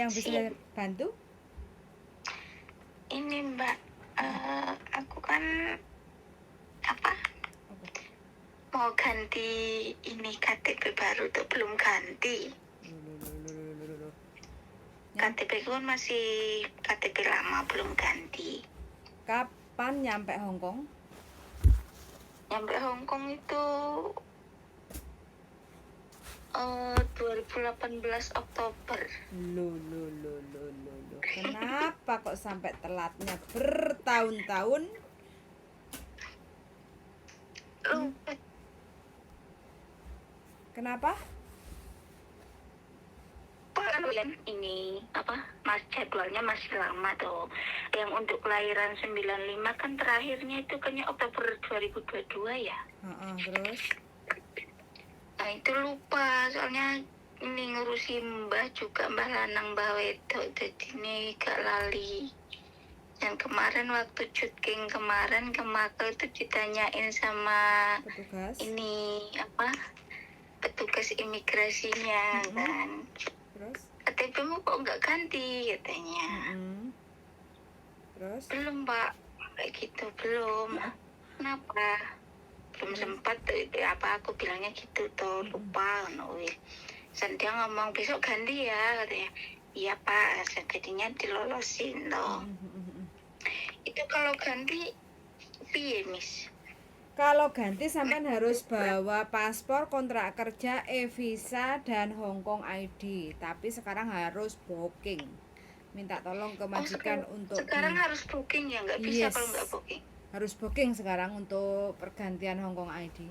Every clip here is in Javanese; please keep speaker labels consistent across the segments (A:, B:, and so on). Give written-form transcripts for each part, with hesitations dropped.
A: yang bisa
B: Siap.
A: bantu?
B: Ini Mbak, aku kan apa?
A: Apa?
B: Mau ganti ini KTP baru tuh belum ganti.
A: Loh, loh, loh, loh, loh, loh, loh. Nyam-
B: KTP ku kan masih KTP lama belum ganti.
A: Kapan nyampe Hong Kong?
B: Nyampe Hong Kong itu 2018 Oktober.
A: Loh, loh, loh, loh, loh, loh. Kenapa kok sampai telatnya bertahun-tahun?
B: Lupa
A: Kenapa?
B: kan bulan ini apa mas jadwalnya masih lama tuh. Yang untuk kelahiran 95 kan terakhirnya itu kayaknya Oktober 2022 ya.
A: Heeh, terus?
B: Nah itu lupa soalnya ini ngurusi mbah juga, mbah lanang mbah wedok, jadi ini gak lali. Dan kemarin waktu King kemarin ke Makau itu ditanyain sama
A: Petugas.
B: ini apa petugas imigrasinya kan,
A: Terus?
B: KTP-mu kok nggak ganti katanya.
A: Mm-mm. Terus?
B: Belum Pak, kayak gitu belum. Kenapa? Belum sempat tuh, itu apa aku bilangnya gitu tuh, lupa ngono kuwi. Sen dia ngomong besok ganti ya katanya. Iya Pak, jadinya dilolosin toh.
A: Mm-mm.
B: Itu kalau ganti piye Miss?
A: Kalau ganti sampean harus bawa paspor, kontrak kerja, e-visa dan Hong Kong ID. Tapi sekarang harus booking. Minta tolong ke
B: Oh,
A: majikan
B: sekarang,
A: untuk
B: sekarang harus booking ya, nggak bisa
A: Yes.
B: kalau nggak booking.
A: Harus booking sekarang untuk pergantian Hong Kong ID.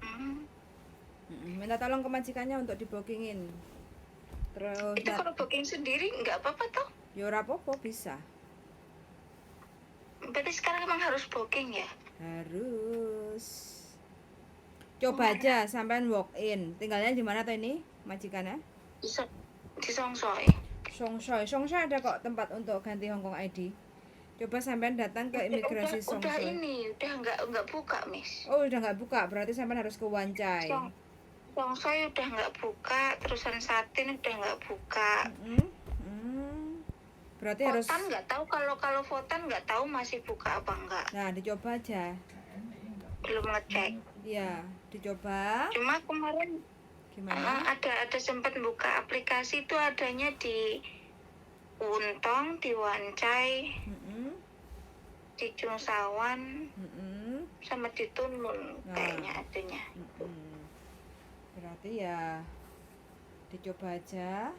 B: Hmm.
A: Minta tolong ke majikannya untuk dibookingin. Terus
B: Itu kalau booking sendiri nggak apa-apa toh?
A: ya ora apa-apa bisa.
B: Berarti sekarang emang harus booking ya?
A: Harus. Coba aja sampean walk in. Tinggalnya di mana tuh ini majikannya?
B: Bisa di Songsoi.
A: Songsoi. Songsoi ada kok tempat untuk ganti Hong Kong ID. Coba sampean datang ke imigrasi
B: Udah
A: Songsoi.
B: ini, udah nggak buka, Miss.
A: Oh, udah nggak buka, berarti sampean harus ke Wan Chai.
B: Songsoi udah nggak buka, terusan Satin udah nggak buka.
A: Berarti harus.
B: Votan nggak tahu, kalau kalau Votan nggak tahu masih buka apa enggak.
A: Nah, dicoba aja.
B: Belum ngecek.
A: Iya, dicoba.
B: Cuma kemarin
A: Gimana?
B: ada sempat buka aplikasi itu adanya di Untong, di Wan Chai, di Cungsawan, sama di Tunmun
A: Nah.
B: kayaknya adanya.
A: Berarti ya dicoba aja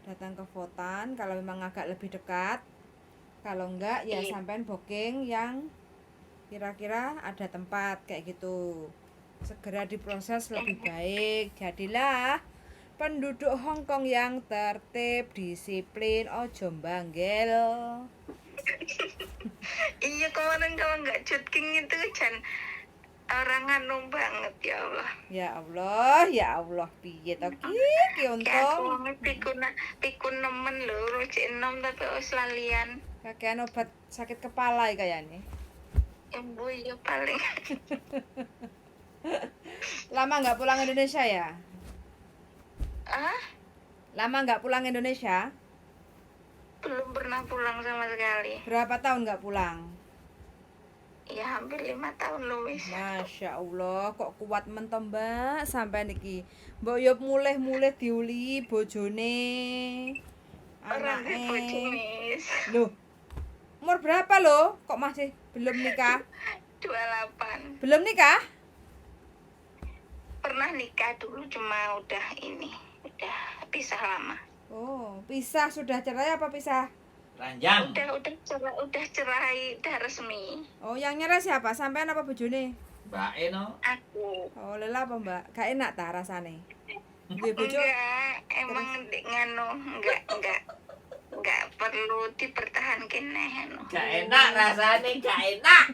A: datang ke Votan kalau memang agak lebih dekat. Kalau enggak ya
B: Iya.
A: sampean booking yang kira-kira ada tempat kayak gitu. Segera diproses lebih baik. Jadilah penduduk Hong Kong yang tertib, disiplin, ojo mbanggel.
B: Iya kemarin kalau nggak King itu jan orang anu banget ya Allah.
A: Ya Allah, ya Allah, piye to ki? Ki
B: Kayak aku
A: untung.
B: wonge pikun pikun nemen lho, rujuk enom tapi wis lalian.
A: Kakean obat sakit kepala iki kayaknya.
B: Embu ya paling.
A: Lama nggak pulang Indonesia ya?
B: Ah,
A: Lama nggak pulang Indonesia?
B: belum pernah pulang sama sekali.
A: Berapa tahun nggak pulang?
B: Ya hampir 5 tahun loh wis.
A: Masya Allah, kok kuat mentom Mbak sampai niki. Mbok yo mulih-mulih diuli bojone.
B: Orang di bojo,
A: Anake.
B: Miss.
A: Loh. Umur berapa loh? Kok masih belum nikah?
B: 28.
A: Belum nikah?
B: Pernah nikah dulu cuma udah ini, udah pisah lama.
A: Oh, pisah sudah cerai apa pisah?
C: Ranjang.
B: Udah cerai, udah resmi.
A: Oh, yang nyerai siapa? Sampean apa bojone?
C: Mbak E no.
B: Aku.
A: Oh, lelah apa, Mbak? Gak enak ta rasane? Duwe bojo
B: Enggak, emang nganu, enggak perlu dipertahankan neh anu.
C: Gak enak rasane, gak enak.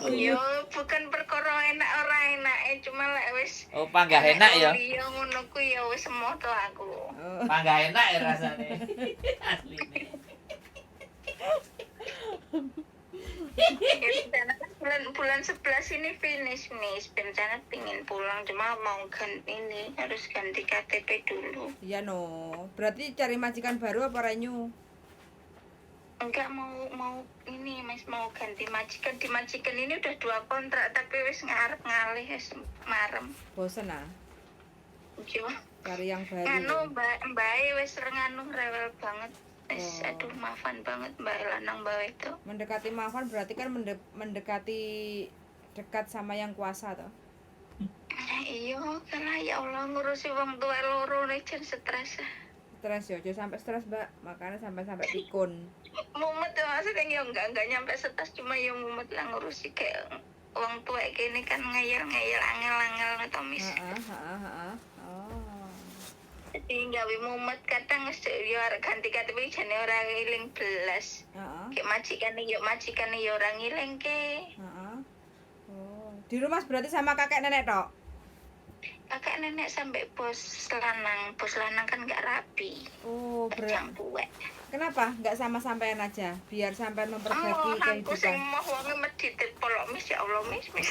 B: Yo, bukan perkara enak ora enak, cuma lek wis
C: Oh, panggah enak ya.
B: Iya ngono ku ya wis moto aku.
A: Oh.
C: Panggah enak ya rasane. Asline.
B: Ya, kan bulan Bulan 11 ini finish, Miss. Berencana pingin pulang, cuma mau ganti ini, harus ganti KTP dulu.
A: Iya no. Berarti cari majikan baru apa renew?
B: Enggak, mau mau ini, Mas, mau ganti majikan. Di majikan ini udah dua kontrak, tapi wis ngarep ngalih, wis marem.
A: Bosen ah.
B: Yo.
A: Cari yang baru.
B: Nganu, mbak mbak wis nganu rewel banget. Wis
A: Oh.
B: aduh, maafan banget mbak lanang mbak itu.
A: Mendekati Mafan berarti kan mendekati dekat sama yang kuasa toh.
B: Iya, karena ya Allah, ngurusi wong tua loro nih jan stres.
A: Stres ya, jangan sampai stres, Mbak. Makanya sampai sampai pikun.
B: Mumet ya, maksudnya ya enggak nyampe stres, cuma ya mumet lah ngurusi kayak wong tua gini kan ngeyel-ngeyel, angel-angel atau mis.
A: Heeh, heeh, heeh. Oh.
B: Jadi gawe mumet kadang wis yo arep ganti KTP jane ora ngiling belas.
A: Heeh.
B: Kayak majikan yo ora ngilingke.
A: Heeh. Oh, di rumah berarti sama kakek nenek tok.
B: Kakek nenek sampai bos lanang, bos lanang kan nggak rapi.
A: Oh,
B: Kacang buek.
A: Kenapa nggak sama sampean aja? Biar sampean memperbaiki
B: Oh, aku sing
A: kehidupan.
B: moh wonge medhit polok, Mis, ya Allah, Mis, Mis.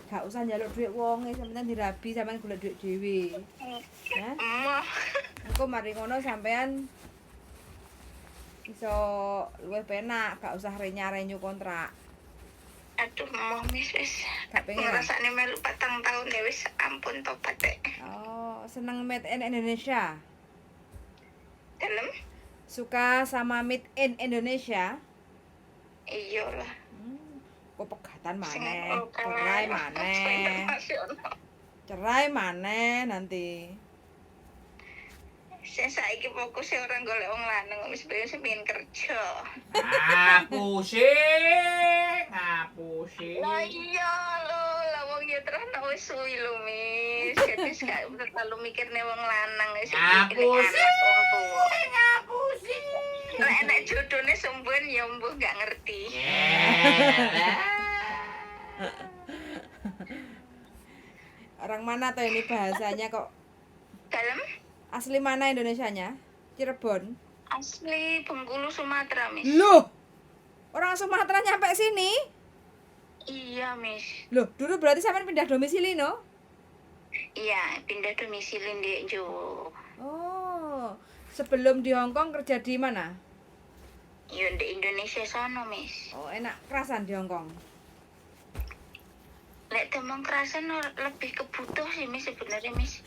A: Gak usah njaluk duit wonge, sampean dirabi, sampean golek duit dhewe. Ya.
B: Moh.
A: Engko mari ngono sampean iso luwih penak, gak usah renya-renyu kontrak.
B: Aduh, moh, Mis, wis.
A: Gak pengen. Ah?
B: Ngrasakne melu 4 tahun ya wis ampun tobat deh.
A: Oh, seneng made in Indonesia.
B: Dalem?
A: Suka sama made in Indonesia?
B: Iya lah.
A: Kok pegatan
B: Sing
A: maneh,
B: lokal.
A: cerai maneh,
B: Internasional.
A: cerai maneh nanti.
B: Sing saiki fokusnya orang golek wong lanang, wis pengen sing pengen kerja.
C: Ngapusi, ngapusi.
B: Lah iya lho, lah wong ya terus wis suwi lho, Mis. Jadi gak terlalu mikirne wong lanang, wis mikirne
C: Ngapusi.
B: anak, wong tuwa.
C: Ngapusi.
B: Lah enek jodone sumben ya mbuh gak ngerti.
C: Yelah.
A: Orang mana tuh ini bahasanya kok?
B: Dalem?
A: Asli mana Indonesianya? Cirebon.
B: Asli Bengkulu Sumatera, Mis.
A: Loh. Orang Sumatera nyampe sini?
B: Iya, Mis.
A: Loh, dulu berarti sampean pindah domisili, no?
B: Iya, pindah domisili di Jawa.
A: Oh, sebelum di Hong Kong kerja di mana?
B: Iya, di Indonesia sono, Mis.
A: Oh, enak kerasan di Hong Kong.
B: Lek temong kerasan lebih kebutuh sih, Mis, sebenarnya, Mis.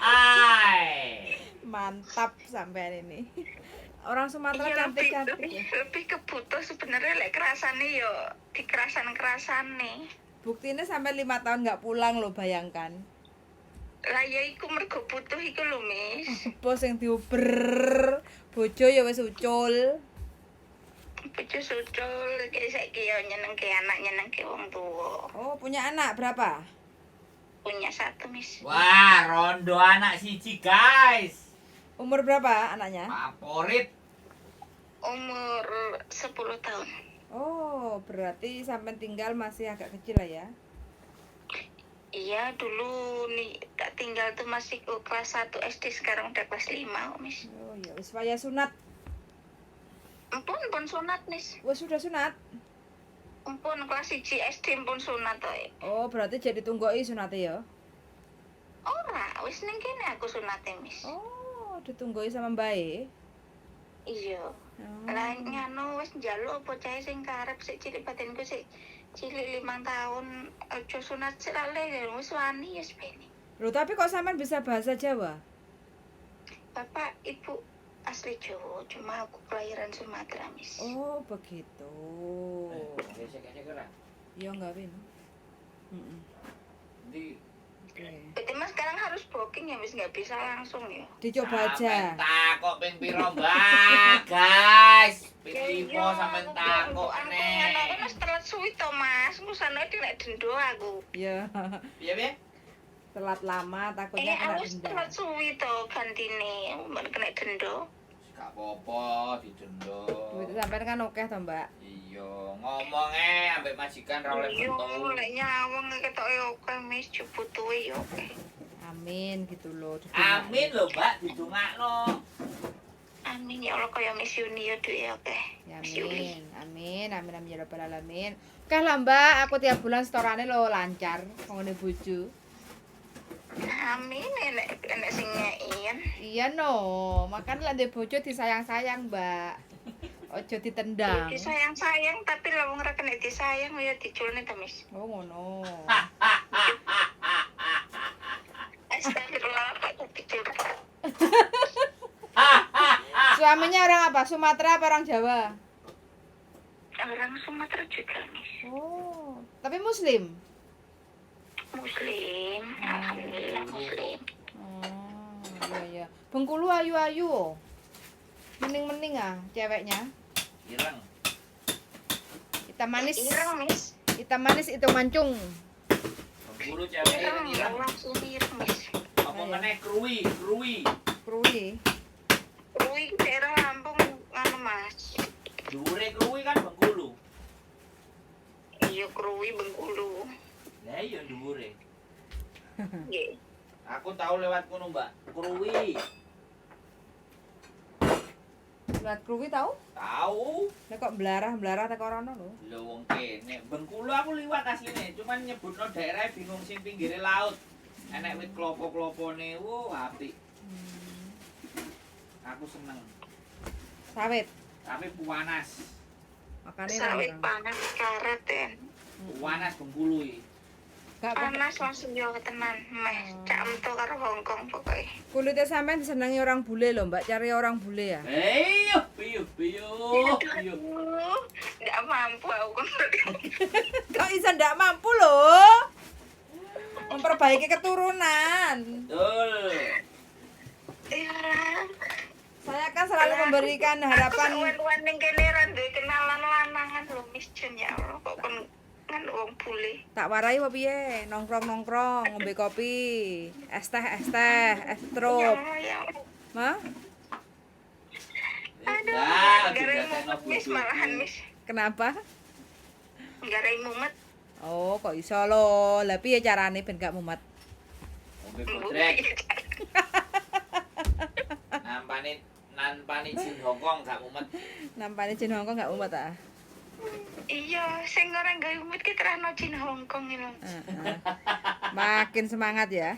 C: Hai.
A: Mantap sampean ini. Orang Sumatera
B: Iya, lebih,
A: cantik-cantik
B: lebih,
A: ya.
B: lebih kebutuh sebenarnya lek kerasane yo di kerasan-kerasane.
A: Buktinya sampai 5 tahun nggak pulang loh, bayangkan.
B: Lah ya iku mergo butuh iku lho, Mis.
A: Bos yang diuber, bojo ya wis ucul.
B: Bojo sucul kayak saiki yo nyenengke anak, nyenengke wong tuwa.
A: Oh, punya anak berapa?
B: Punya satu, Mis.
C: Wah, rondo anak siji, guys.
A: Umur berapa anaknya?
C: Favorit.
B: Umur 10 tahun.
A: Oh, berarti sampai tinggal masih agak kecil lah ya.
B: Iya, dulu nih tak tinggal tuh masih ke kelas 1 SD, sekarang udah kelas 5, Mis.
A: Oh ya, wis waya sunat.
B: Empun pun sunat, Mis.
A: Wis sudah sunat.
B: Empun kelas 1 SD empun sunat to.
A: Oh, berarti jadi tunggoi sunate ya.
B: Ora, wis ning kene aku sunate, Mis.
A: Oh, ditunggoi sama mbae.
B: Iya.
A: Oh.
B: Lah nganu wis njaluk apa cahe sing karep sik cilik, batinku sik cilik 5 tahun, aja sunat sik lale, wis wani ya bene.
A: Loh, tapi kok sampean bisa bahasa Jawa?
B: Bapak ibu asli Jawa, cuma aku kelahiran Sumatera, Mis.
A: Oh, begitu.
C: Gesek-gesek ora.
A: Ya enggak, Win. Heeh.
C: Di
A: Oke.
B: Berarti Mas sekarang harus booking ya, Mis, nggak bisa langsung ya.
A: Dicoba aja.
C: Sampean takok ping piro, Mbak, guys? Ping
B: Ya
C: limo sampean takok
B: Aku
C: nek.
B: ngono aku wis telat suwi to, Mas. Ngusane kena denda aku.
A: Ya,
C: Piye piye?
A: telat lama takutnya
B: Eh,
A: kena
B: aku wis
A: denda.
B: telat suwi to gantine, kena denda.
C: Gak apa-apa didenda.
A: Duit sampean kan akeh to, Mbak.
C: Iya, ngomong ambek majikan ra oleh
B: Iya,
C: bentuk.
B: lek nyawang ketoke oke, Mis, butuhe ya oke.
A: Amin gitu loh. Didongakno.
C: Amin lho, Mbak, didongakno.
B: Amin ya Allah, kaya Miss Yuni ya duwe oke.
A: Ya Amin. Amin. Amin amin ya rabbal alamin. Oke lah, Mbak, aku tiap bulan setorane lo lancar ngene bojo.
B: Amin, enek enek sing ngeki kan.
A: Iya no, makanya lek ndek bojo disayang-sayang, Mbak. Ojo ditendang.
B: Disayang-sayang tapi lah wong ora kena disayang ya diculne ta, Mis.
A: Oh, ngono.
B: Astagfirullah, kok dicul.
A: Suaminya orang apa? Sumatera apa orang Jawa?
B: Orang Sumatera juga, Mis.
A: Oh, tapi muslim.
B: Muslim, alhamdulillah muslim.
A: Oh, iya iya. Bengkulu ayu-ayu. Oh. Mening-mening ah ceweknya.
C: Ireng.
A: Hitam manis.
B: Ireng, Mis.
A: Hitam manis itu mancung.
C: Bengkulu cewek
B: Ireng,
C: ireng-ireng.
B: langsung ireng, Mis.
C: Apa meneh kruwi, kruwi.
A: Krui.
B: Kuwi daerah Lampung ngono, Mas.
C: Dhuwure kruwi kan Bengkulu.
B: Iya, Krui Bengkulu.
C: Lah iya dhuwure.
B: Nggih.
C: Aku tahu lewat kono, Mbak. Kruwi.
A: Lihat Krui tahu?
C: Tahu.
A: Nek kok belarah-belarah teko rono lho.
C: Lho wong kene Bengkulu aku liwat asline, cuman nyebutno daerah bingung sing pinggire laut. Enek wit klopo-klopone, wuh apik. Aku seneng,
A: Sawit.
C: tapi panas.
A: Makane
B: Sawit
A: ra.
B: panas karet ya.
C: Panas Bengkulu iki.
A: Gak kok.
B: Panas langsung yo tenan. Meh cak emto karo Hongkong pokoknya.
A: Kulitnya sampean disenangi orang bule loh, Mbak. Cari orang bule ya.
C: Eyo, piyo piyo piyo.
B: Aduh, nggak mampu aku.
A: Kok bisa ndak mampu loh? Memperbaiki keturunan.
C: Betul.
B: Ya.
A: Saya kan selalu memberikan harapan.
B: Aku wan ning kene ra duwe kenalan lanangan lho, Miss Jun, ya Allah kok kon ngan wong bule.
A: Tak warai apa piye? Nongkrong-nongkrong, ngombe kopi, es teh, es teh, es
B: Ya
A: trup.
B: Allah, ya Allah.
A: Ma?
B: Aduh,
C: Nah,
B: garai
C: digatekno
B: mumet Miss
C: bojoku.
B: malahan Miss.
A: Kenapa?
B: Garai mumet.
A: Oh, kok iso lho. Lah piye carane ben gak mumet?
C: Ngombe bodrek. Nampane nampane jin Hongkong gak mumet.
A: Nampane jin Hongkong gak mumet ah?
B: Iya, sing ora gawe mumet ki terahno jin Hongkong iki lho.
A: Heeh. Makin semangat ya.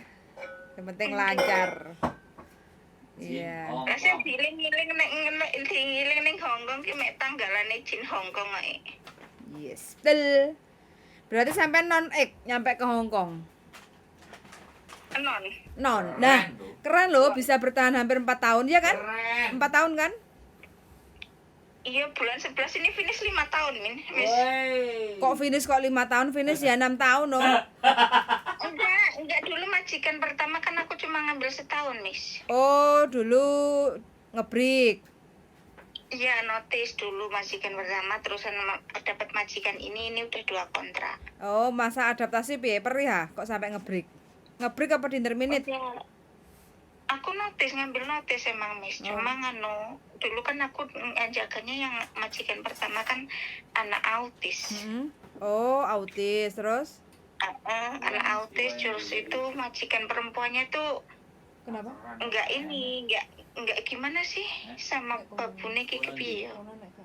A: Yang penting lancar.
C: Jin
A: Iya.
B: Lah sing
C: Hongkong.
B: diiling-iling nek nek diiling ning Hongkong ki mek tanggalane jin Hongkong ae.
A: Yes. Betul. Berarti sampai non ek nyampe ke Hong Kong.
B: Non.
A: Non. Nah,
C: Keren, loh.
A: keren loh bisa bertahan hampir 4 tahun ya kan?
C: Keren.
A: 4 tahun kan?
B: Iya, bulan 11 ini finish 5 tahun, Min. Miss.
C: Woi.
A: Kok finish kok 5 tahun, finish ya 6 tahun no.
B: Enggak, dulu majikan pertama kan aku cuma ngambil setahun, Miss.
A: Oh, dulu ngebreak.
B: Iya, notice dulu majikan pertama, terusan dapat majikan ini udah 2 kontrak.
A: Oh, masa adaptasi piye perih ah kok sampai ngebreak? Ngebreak apa di interminate?
B: Ya, aku notice, ngambil notice emang, Miss.
A: Oh.
B: Cuma nganu, dulu kan aku ngejaganya yang majikan pertama kan anak autis.
A: Mm-mm. Oh, autis terus?
B: Anak autis, terus itu majikan perempuannya tuh
A: Kenapa?
B: enggak ini, enggak gimana sih sama babune ki kepiye.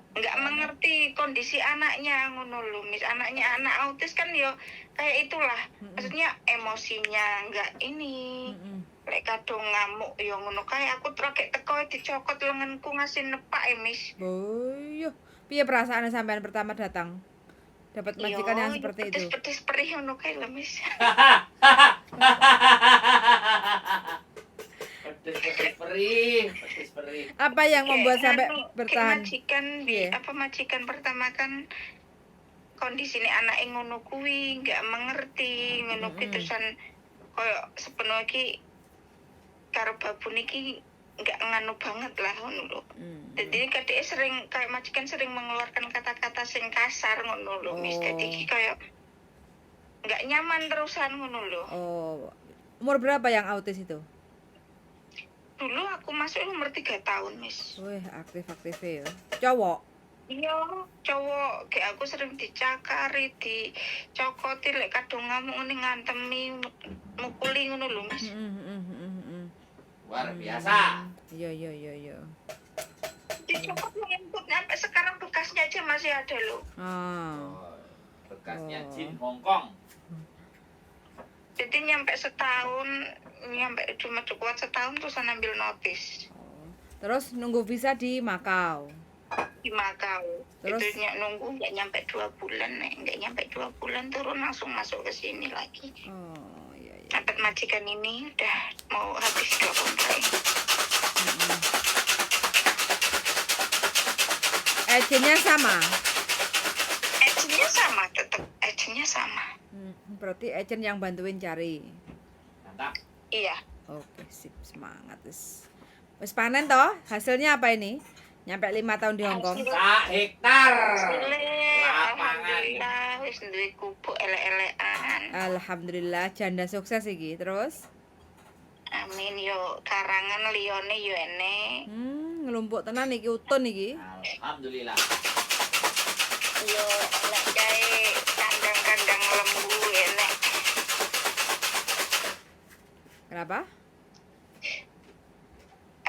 B: Nggak mengerti kondisi anaknya ngono lho, Miss. Anaknya anak autis kan yo kayak itulah. Maksudnya emosinya nggak ini.
A: Mm-mm.
B: Lek kadung ngamuk yo ngono kae aku trakek teko dicokot lenganku ngasih nepak ya, Miss.
A: Boyo, piye perasaannya sampean pertama datang? Dapat majikan yang seperti itu.
B: Pedes-pedes perih ngono kae lho, Miss.
C: Pedes pedes perih, pedes perih.
A: Apa yang membuat
B: Kayak
A: sampai
B: anu, kayak
A: bertahan?
B: majikan
A: Piye?
B: apa majikan pertama kan kondisine anake ngono kuwi nggak mengerti ngono kuwi
A: Mm-mm.
B: terusan koyo sepenuh iki karo babune iki nggak nganu banget lah ngono lho.
A: Mm.
B: Jadi kadek sering kayak majikan sering mengeluarkan kata-kata sing kasar ngono lho, Miss.
A: Oh.
B: Jadi iki kayak nggak nyaman terusan ngono lho.
A: Oh, umur berapa yang autis itu?
B: Dulu aku masuk umur 3 tahun, Miss.
A: Wih, aktif-aktif ya. Cowok.
B: Iya, cowok kayak aku sering dicakari, dicokoti lek kadung ngamuk ngene ngantemi, mukuli ngono lho, Mas.
A: Mm, mm, mm, mm, mm.
C: Luar biasa.
A: Iya, iya, iya, iya.
B: Dicokot ngentut sampai sekarang bekas Bekasnya aja masih ada loh.
A: Ah.
C: Oh, bekasnya
A: Oh.
C: jin Hongkong.
B: Jadi nyampe setahun, nyampe cuma kuat setahun terus ambil notis
A: Oh. Terus nunggu visa di Makau.
B: Di Makau.
A: Terus?
B: Itu nunggu nggak nyampe 2 bulan, nggak nyampe 2 bulan turun langsung masuk ke sini lagi.
A: Oh, iya iya.
B: Dapat majikan ini udah mau habis 2 kontrak.
A: Mm-mm. Agentnya sama.
B: Agentnya sama, tetap agentnya sama.
A: Berarti agent yang bantuin cari.
C: Mantap.
B: Iya.
A: Oke, sip, semangat wis. Wis panen toh? Hasilnya apa ini? Nyampe 5 tahun di Hong Kong.
C: Sak hektar.
B: Hasilnya,
C: Lapangan.
B: alhamdulillah, wis duwe gubuk elek-elekan.
A: Alhamdulillah janda sukses iki. Terus
B: Amin yo karangan liyane yo enek.
A: Ngelumpuk tenan iki utun iki.
C: Alhamdulillah.
B: Yo enek kae kandang-kandang lembu enek.
A: Kenapa?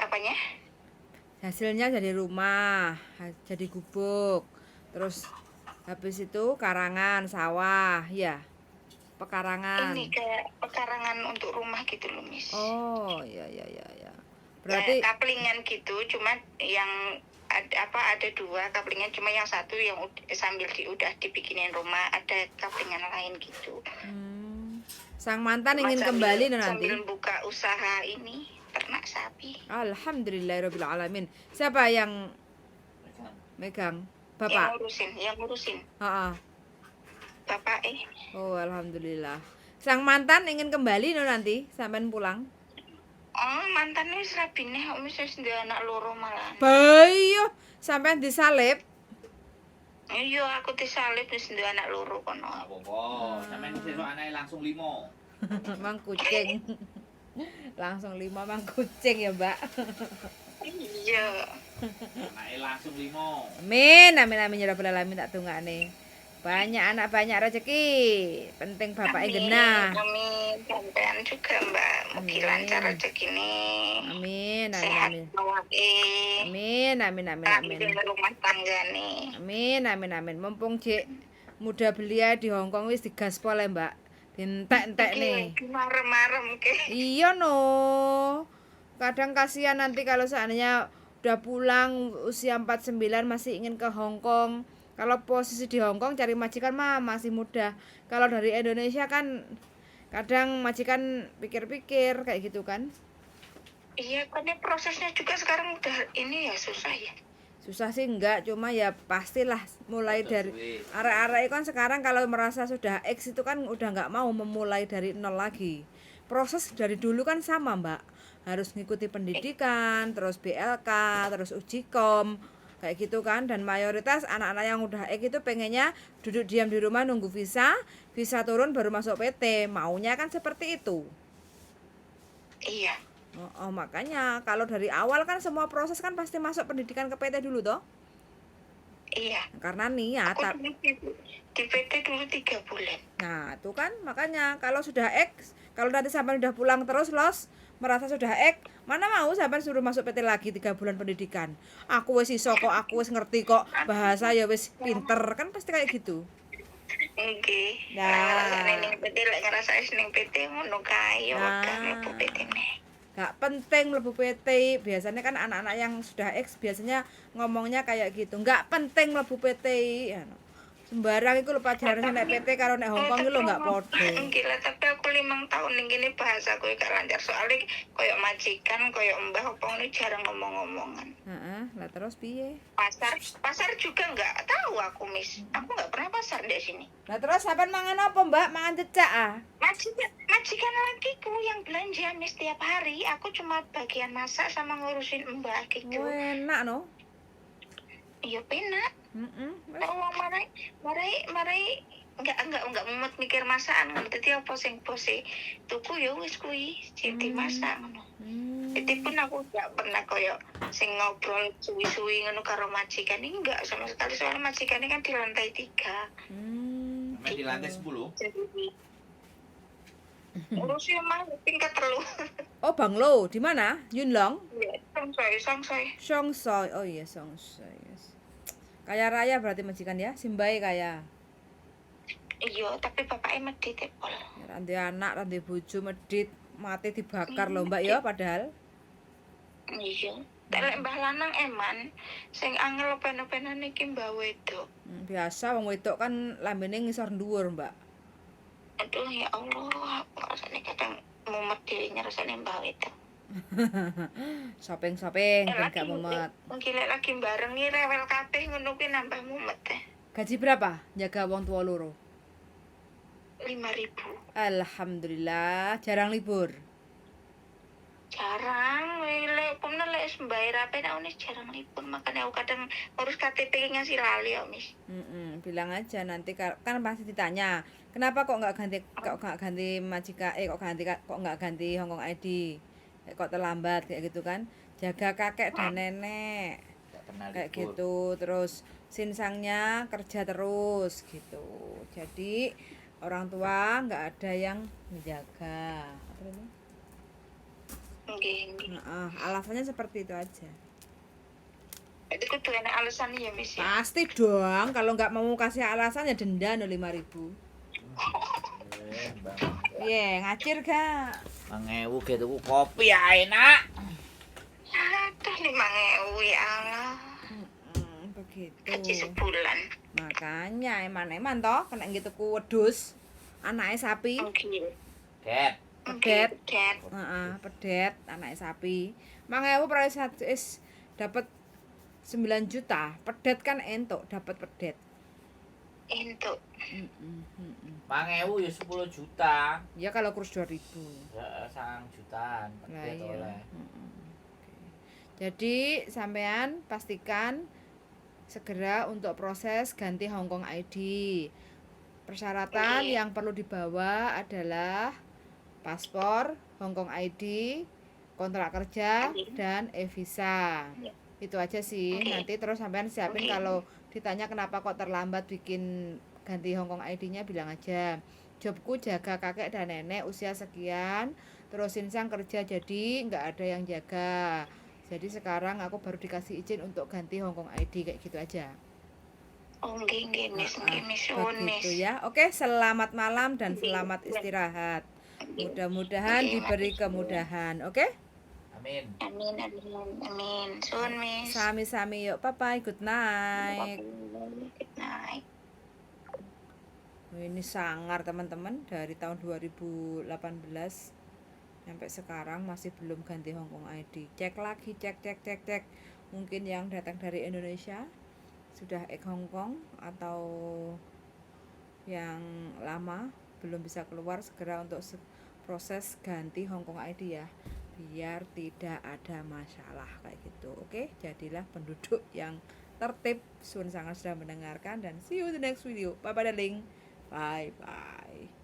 B: Apanya?
A: Hasilnya jadi rumah, jadi gubuk. Terus habis itu karangan, sawah, ya. Pekarangan.
B: Ini kayak pekarangan untuk rumah gitu loh, Miss.
A: Oh, iya iya iya iya.
B: Kayak
A: Berarti
B: kaplingan gitu, cuma yang ada, apa ada dua kaplingan, cuma yang satu yang sambil udah dibikinin rumah, ada kaplingan lain gitu.
A: Sang mantan
B: Cuma
A: ingin kembali no nanti.
B: Sambil buka usaha ini ternak sapi.
A: Alhamdulillahirabbil alamin. Siapa yang megang?
B: Yang
A: Bapak.
B: ngurusin, yang ngurusin.
A: Ha-ha.
B: Bapak eh.
A: Oh, alhamdulillah. Sang mantan ingin kembali no nanti sampean pulang.
B: Oh, mantan wis rabine, kok wis wis duwe anak loro malahan.
A: Bayo, sampean disalib.
B: Iya, aku disalib wis duwe anak loro kono.
C: Gak apa-apa. Sampeyan sesuk anake langsung limo.
A: Mang kucing. Langsung lima mang kucing ya, Mbak.
B: Iya.
C: Anake langsung limo.
A: Amin, amin, amin ya rabbal alamin tak dongakne. Banyak anak banyak rezeki. Penting bapaknya
B: Amin,
A: genah.
B: Amin. Sampean juga, Mbak. Mugi
A: Amin.
B: lancar rezekine.
A: Amin, amin,
B: Sehat
A: amin.
B: awake.
A: Amin, amin, amin, amin.
B: Amin. Rumah tanggane.
A: Amin, amin, amin. Mumpung cek muda belia di Hong Kong wis digaspol ya, Mbak. Dientek-entek nih.
B: Iki marem-marem ke.
A: Iya no. Kadang kasihan nanti kalau seandainya udah pulang usia 49 masih ingin ke Hong Kong. Kalau posisi di Hong Kong cari majikan mah masih mudah. Kalau dari Indonesia kan kadang majikan pikir-pikir kayak gitu kan.
B: Iya, karena prosesnya juga sekarang udah ini ya susah ya.
A: Susah sih enggak, cuma ya pastilah mulai
C: Betul,
A: dari
C: suwe.
A: arek-arek itu kan sekarang kalau merasa sudah X itu kan udah nggak mau memulai dari nol lagi. Proses dari dulu kan sama, Mbak. Harus ngikuti pendidikan, terus BLK, terus uji kom, kayak gitu kan. Dan mayoritas anak-anak yang udah X itu pengennya duduk diam di rumah nunggu visa, visa turun baru masuk PT. Maunya kan seperti itu.
B: Iya.
A: Oh, oh, makanya kalau dari awal kan semua proses kan pasti masuk pendidikan ke PT dulu toh.
B: Iya.
A: Karena niat.
B: Aku dulu di PT dulu 3 bulan.
A: Nah, itu kan makanya kalau sudah X, kalau nanti sampai udah pulang terus los, merasa sudah X, mana mau sampai suruh masuk PT lagi 3 bulan pendidikan. Aku wis iso kok, aku wis ngerti kok, bahasa ya wis pinter, kan pasti kayak gitu.
B: Nggih.
A: Nah.
B: Lek ngrasakne ning PT, lek ngrasakne ning PT ngono kae ya
A: Nah.
B: wegah mlebu PT ne.
A: Gak penting mlebu PT. Biasanya kan anak-anak yang sudah X biasanya ngomongnya kayak gitu. Gak penting mlebu PT. Ya, no. Sembarang iku lho pelajaran nek PT karo nek Hong Kong iki lho gak podo.
B: Gila, tapi aku 5 tahun ning kene bahasaku gak lancar. Soalnya koyo majikan, koyo mbah apa ngono jarang ngomong-ngomongan.
A: Heeh, lah terus piye?
B: Pasar, pasar juga nggak tahu aku, Miss. Aku nggak pernah pasar di sini.
A: Lah terus sampean mangan apa, Mbak? Mangan cecak ah?
B: Majikan, majikan lakiku yang belanja, Miss, tiap hari. Aku cuma bagian masak sama ngurusin mbah gitu.
A: Enak no.
B: Iya penak.
A: Heeh.
B: Wong marai marai marai nggak mumet mikir masakan ngono. Dadi apa sing bose tuku ya wis kuwi sing dimasak ngono. Jadi pun aku nggak pernah koyo sing ngobrol suwi-suwi ngono karo majikan ini enggak sama sekali, soalnya majikan ini kan di lantai 3.
C: Sampai di lantai 10.
B: Jadi ngurusi omah tingkat 3.
A: Oh, banglo di mana? Yunlong?
B: Iya, songsoi, songsoi.
A: Songsoi. Oh iya, Songsoi. Yes. Kaya raya berarti majikan ya, simbahe kaya.
B: Iya, tapi bapaknya medit ya, Pol.
A: Ra nduwe anak, ra nduwe bojo, medit, mati dibakar lho, Mbak, ya padahal.
B: Iya. Lek mbah lanang eman, sing angel open-openan iki mbah wedok.
A: Biasa wong wedok kan lambene ngisor dhuwur, Mbak.
B: Aduh ya Allah, aku rasanya kadang mumet dhewe ngrasane mbah wedok.
A: Shopping-shopping
B: Eh,
A: ben gak mumet.
B: Mungkin lek lagi bareng iki rewel kabeh ngono kuwi nambah mumet eh.
A: Gaji berapa? Jaga wong tua loro.
B: 5.000.
A: Alhamdulillah, jarang libur.
B: Jarang, lek pemene lek wis mbayar apa nek wis jarang libur, makanya aku kadang ngurus KTP ngasih lali ya, Mis.
A: Bilang aja nanti kan pasti ditanya, kenapa kok nggak ganti, kok nggak ganti majikan, eh kok ganti, kok nggak ganti Hong Kong ID, kok terlambat kayak gitu kan? Jaga kakek dan nenek
C: Gak pernah
A: kayak
C: libur.
A: gitu, terus sinsangnya kerja terus gitu. Jadi orang tua nggak ada yang menjaga. Apa namanya?
B: Nggih, nggih.
A: Nah, alasannya seperti itu aja.
B: Itu kudu enek alasan ya, Mis ya.
A: Pasti dong, kalau nggak mau kasih alasan ya denda no 5.000.
C: Eh, Bang.
A: Iya, ngacir gak?
C: 5.000 ge tuku kopi ya enak.
B: Aduh, 5.000 ya Allah.
A: Begitu.
B: Gaji sebulan.
A: Makanya eman-eman toh kena gitu ku wedhus, anaknya sapi,
B: Nggih.
C: Det.
A: Pedet.
B: Pedet.
A: Heeh, pedet anaknya sapi. 5.000 per satu is dapat 9 juta. Pedet kan entuk dapat pedet.
B: Entuk.
C: 5.000 ya 10 juta.
A: Ya kalau kurs 2.000.
C: Heeh, 9 jutaan
A: Lah
C: pedet
A: iya.
C: oleh.
A: Oke. Jadi sampean pastikan segera untuk proses ganti Hong Kong ID. Persyaratan
B: Oke.
A: yang perlu dibawa adalah paspor, Hong Kong ID, kontrak kerja,
B: Oke.
A: dan e-visa.
B: Iya.
A: Itu aja sih.
B: Oke.
A: Nanti terus sampean siapin
B: Oke.
A: kalau ditanya kenapa kok terlambat bikin ganti Hong Kong ID-nya, bilang aja jobku jaga kakek dan nenek usia sekian, terus sinsang kerja jadi nggak ada yang jaga. Jadi sekarang aku baru dikasih izin untuk ganti Hong Kong ID kayak gitu aja.
B: Oh, nggih, nggih, Mis, nggih, Mis, suwun, Mis.
A: Begitu ya. Oke, selamat malam dan
B: Nggih.
A: selamat istirahat. Mudah-mudahan
B: Nggih,
A: diberi
B: matur suwun.
A: kemudahan. Oke?
C: Amin.
B: Amin, amin, amin. Suwun, Mis.
A: Sami-sami yuk. Bye bye. Good night.
B: Good night.
A: Ini sangar teman-teman, dari tahun 2018 sampai sekarang masih belum ganti Hong Kong ID. Cek lagi, cek cek cek cek. Mungkin yang datang dari Indonesia sudah ex Hong Kong atau yang lama belum bisa keluar, segera untuk proses ganti Hong Kong ID ya, biar tidak ada masalah kayak gitu. Oke, jadilah penduduk yang tertib. Sun sangat sudah mendengarkan dan see you in the next video. Bye bye darling. Bye bye.